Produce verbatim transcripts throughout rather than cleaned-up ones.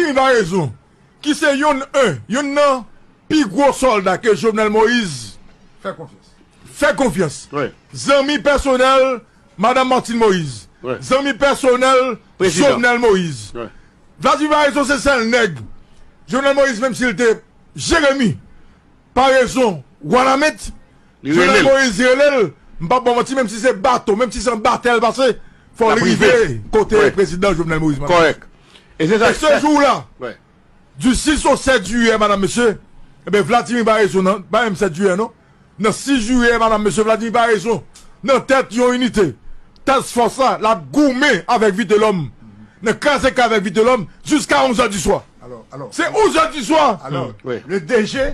Vladimir Paraison, ki se yonn, en, yonn nan pi gwo sòlda ke Jovenel Moïse fè konfyans. Fè konfyans. Wi. Zanmi pèsonèl Madanm Martine Moïse. Wi. Zanmi pèsonèl Prezidan. Jovenel Moïse. Wi. Vladimir Paraison se sèl nèg Jovenel Moïse, menm si l te Jeremi Paraison, Wanament, Li Jovenel rele l. Moïse rele l. M p ap ba w manti, menm si se bato, menm si se an batèl pase, fò L ap l rive rive. Kote Wi. Prezidan Jovenel Moïse. Kòrèk. E se sa. E se jou la, Wi. Du six au sept juillet, madam, mesye, ebyen, Vladimir Paraison, nan, pa menm sept juillet, non. Nan six juillet, madam, mesye, Vladimir Paraison, nan tèt yon inite, task force la, l ap goumen avèk Vitelhomme. Nan kraze kay avèk Vitelhomme, jiska onz è di swa. Alò, alò, Se onz è di swa. Alò, Wi. le D G,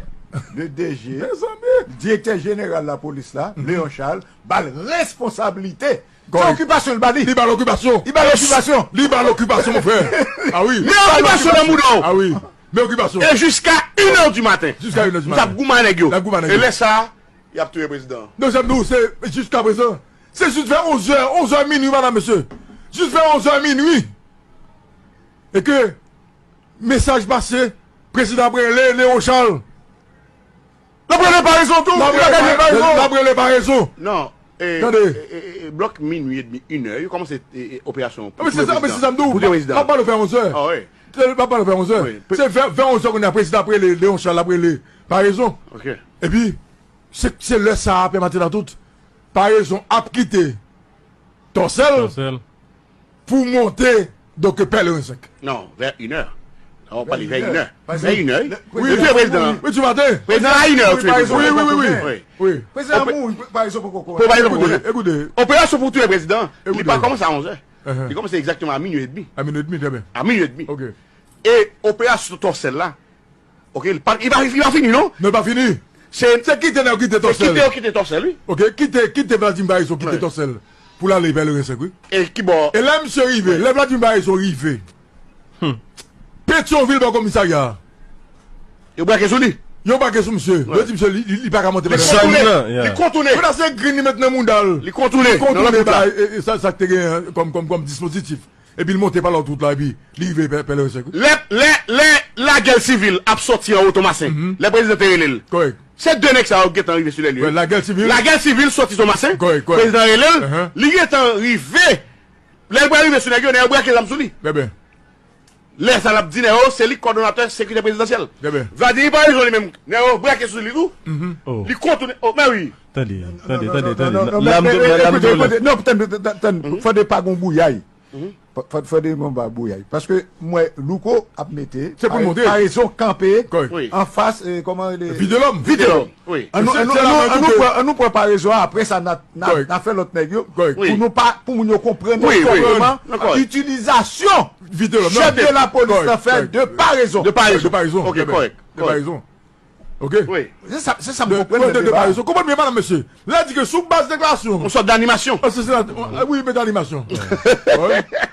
le D G, Mezanmi. Direktè jeneral lapolis la, Léon Charles, ba l responsablite. Kòrèk. Se okipasyon l ba li. Li ba l okipasyon. Li ba l okipasyon. Li ba l okipasyon, mon frè. Ah wi. Men okipasyon nan mouda w. Ah wi. Men okipasyon. E jiska inè di maten. Jiska inè di maten. M t ap goumen ak nèg yo. L ap goumen ak nèg yo. E lè sa a, y ap touye prezidan an. Non, se nou, se jiska prezan. Se jis vè onz è, onz è minwi, madam, mesye. Jis vè onz è minwi. E ke mesaj pase, prezidan ap rele Léon Charles. L ap rele Paraison tou. L ap rele Paraison. L ap rele Paraison. Non. E, Tande. E, e, e, blòk minwi edmi, inè, yo kòmanse, e, e, operasyon pou touye prezidan. Pou touye prezidan. M ap pale w vè onz è. Ah, wi. M ap pale w vè onz è. Wi. Se vè, vè onz è kounye a, prezidan ap rele Léon Charles, ap rele Paraison. Ok. Epi, se, se lè sa a, pè Maten a tout, Paraison ap kite Tòsèl. Tòsèl. Pou monte, donk, Pèleren senk. Non, vè inè. Non, pa li vè inè. Vè inè, wi. Yo touye prezidan an. Wi, di maten. Prezidan a inè, yo touye prezidan. Wi, wi, wi, wi. Wi. Prezidan an mouri, Paraison poko konnen. Paraison poko konnen. Ekoute. Operasyon pou touye prezidan, li pa kòmanse a onz è. Li kòmanse egzakteman a minwi edmi. A minwi edmi, trè byen. A minwi edmi. Ok. E operasyon Tòsèl la, Ok, li pa, li pa, li pa fini, non? Non, li pa fini. Se, se kite nèg yo kite Tòsèl. Se kite yo kite Tòsèl, wi. Ok, kite, kite Vladimir Paraison kite Tòsèl pou l ale Pèleren senk, wi. E ki bò? E lè misye rive, lè Vladimir Paraison rive Petyonvil bò komisarya a, yo brake sou li. Yo brake sou misye. Yo di misye li, li, li pa ka monte Pèleren senk. Li kontounen. Li kontounen. Kounye a se grenn li met nan mouda l. Li kontounen. Li kontounen ba, e, e, sa, sa k te gen kòm, kòm, kòm dispozitif. Epi l monte pa lòt wout la, epi li rive Pè-, Pèleren senk, wi. Lè, lè, lè lagè sivil ap sòti anwo Tomasen, lè prezidan te rele l. Kòrèk. Se de nèg sa yo gentan rive sou lè lye. Kòrèk, lagè sivil. Lagè sivil sòti Tomasen, kòrèk, kòrèk, prezidan rele l, li gentan rive. Lè l pral rive sou nèg yo, nèg yo brake zam sou li. Trè byen. Lè sa l ap di nèg yo, se li k kòdonatè sekirite prezidansyèl. Trè byen. Vladimir Paraison li menm, nèg yo brake sou li tou. Li kontounen, oh, men wi. Tande, tande, tande, tande. Non, non, non, non, tande, tande, fò de pa gon bouyay. Fò, fò, fò de gon pa bouyay. Paske m wè Louko ap mete Paraison kanpe anfas, eh, kòman rele? Vitelhomme. Vitelhomme. Wi. An nou, an nou, an nou, an nou pran, an nou pran Paraison an, apre sa, n a, n a, n a fè lòt nèg yo. Pou nou pa, pou moun yo konprann ekzakteman itilizasyon chèf de lapolis la fè de Paraison. De Paraison. De Paraison. Ok, kòrèk. De Paraison. Ok. Wi. Se sa, se sa m konprann nan deba. Konprann byen, madam, mesye. Lè di ke sou baz deklarasyon. On sòt danimasyon. Wi, men danimasyon.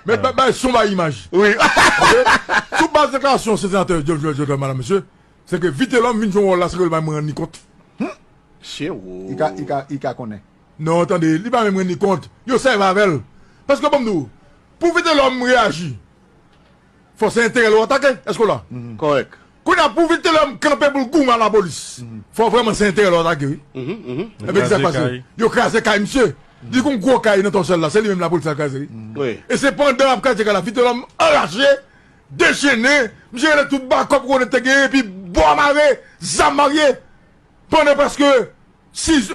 Men ba, ba, son ba imaj. Wi. Ok? Sou baz deklarasyon senatè Georges Floyd Joseph, madam, mesye, se ke Vitelhomme vin jwe wòl la san ke l pa menm rann li kont. Chen wo. Li ka, li ka, li ka konnen. Non, tande, li pa menm rann li kont. Yo sèvi avè l. Paske, ban m di w, pou Vitelhomme reyaji, fò se enterè l ou atake. Èske w la? Kòrèk. Kounye a, pou Vitelhomme kanpe pou l goumen ak lapolis, fò vrèman se enterè l ou atake, wi. Ebyen, ki sa k pase? Yo kraze kay misye. Li gon gwo kay nan Tòsèl la, se li menm lapolis la kraze, wi. Wi. E se pandan y ap kraze kay la, Vitelhomme anraje, dechennen, misye rele tout bakòp konnen te genyen, epi bò mare, zam mare. Pandan prèske sis,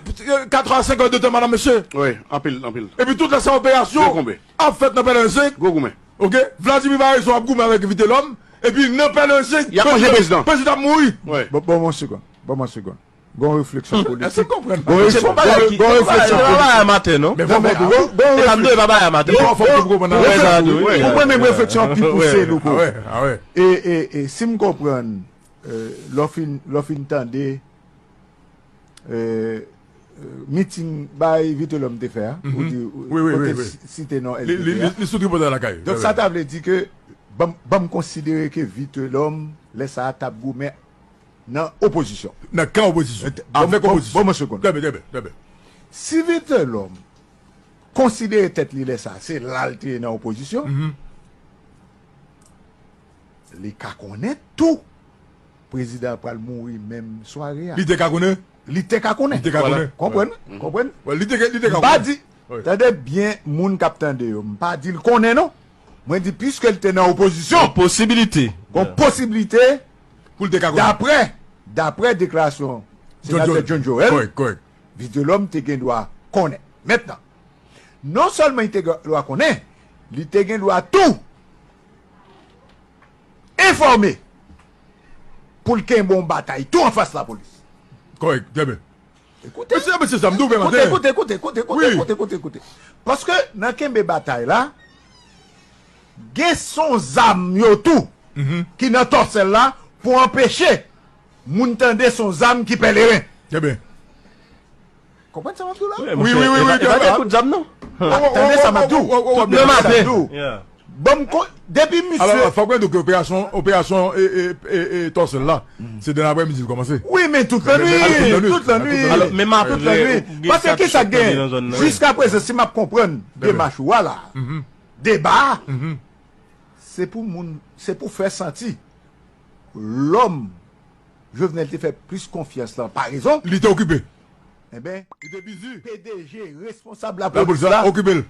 katr è, senk è de tan, madam, mesye. Wi, anpil, anpil. Epi tout lè sa operasyon ap fèt nan Pèleren senk. Gwo goumen. Ok? Vladimir Paraison ap goumen avèk Vitelhomme. Epi nan Pèleren senk, y ap manje prezidan. Prezidan ap mouri. Wi. Bon, bon, yon segonn. Bon, yon segonn. Gon refleksyon politik. Èske w konprann? Gon refleksyon politik. Gon refleksyon politik. Gon refleksyon politik. Gon refleksyon politik. Wi. Ou konprann menm refleksyon an pi pouse, Louko. Ah wè, ah wè. E, e, e, si m konprann, eh, lè w fin, lè w fin tande, eh, miting bay Vitelhomme te fè a, ou di, ou te si-, site non L P P a. Li, li, li sou tripotay lakay. Donk, sa ta vle di ke, ban m, ban m konsidere ke Vitelhomme, lè sa a, t ap goumen nan opozisyon. Nan kan opozisyon. Avèk opozisyon. Bon, bon, bon, segonn. Trè byen, trè byen, trè byen. Si Vitelhomme konsidere tèt li lè sa, se la l te ye nan opozisyon. Li ka konnen tou prezidan an pral mouri menm sware a. Li te ka konnen? Li te ka konnen. Li te ka konnen. Konprann? Konprann? Li te ka konnen. M pa di, tande byen moun k ap tande yo, m pa di l konnen non. Mwen di piske l te nan opozisyon. Yon posibilite. Yon posibilite. Pou l te ka konnen. Daprè, daprè deklarasyon senatè John Joel, Vitelhomme te gen dwa konnen. Mentnan, non sèlman li te gen dwa konnen, li te gen dwa tou enfòme pou l kenbe yon batay tou anfas lapolis. Kòrèk, trè byen. Ekoute, mesye, mesye, sa m tou fè maten. Ekoute, ekoute, ekoute, ekoute, ekoute, ekoute, ekoute. Paske nan kenbe batay la, gen son zam yo tou ki nan tòsèl la pou anpeche moun tande son zam ki pèleren. Trè byen. Konprann sa m ap di w la? Wi, wi, wi, wi. E pa de kout zam non. Tande sa m ap di w. Tout nan maten. Ban m kon, depi misye. Alò, fòk mwen di w ke operasyon, operasyon e, e, e, e, tòsèl la, se demen aprèmidi l kòmanse. Wi, men tout lannwit, tout lannwit. Alò, menm aprè, paske ki sa k genyen? Jiskaprezan, si m ap konprann demach ou a la, deba a, se pou moun, se pou fè santi lòm Jovenel te fè plis konfyans lan pa rezon. Li te okipe. Enben, li te bizi. P D G, responsab lapolis la, okipe l.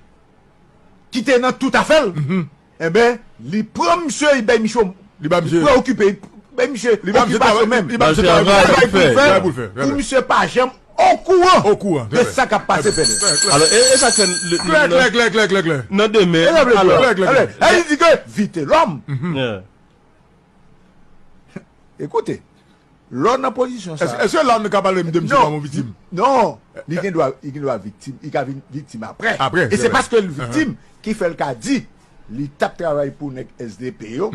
Ki te nan tout afè l. Enben, li pran misye, li bay misye, li bay misye, preokipe, li bay misye okipasyon menm. Li bay misye travay pou l fè. Pou misye pa janm okouran de sa k ap pase pèlè. Alò, e, e sa k fè klè, klè, klè, klè, klè, klè. Nan demen, alò, e li di ke Vitelhomme. Ekoute, lè w nan pozisyon sa. Èske la nou ka pale m de misye kòm yon viktim? Non, li gen dwa, li gen dwa viktim, li ka vin viktim aprè. Aprè. E se paske l viktim ki fè l ka di li t ap travay pou nèg S D P yo.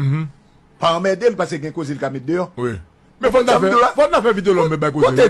Pa anmède l paske gen koze l ka met deyò. Wi. Men fò n ta fè, fò n ta fè Vitelhomme bay koze.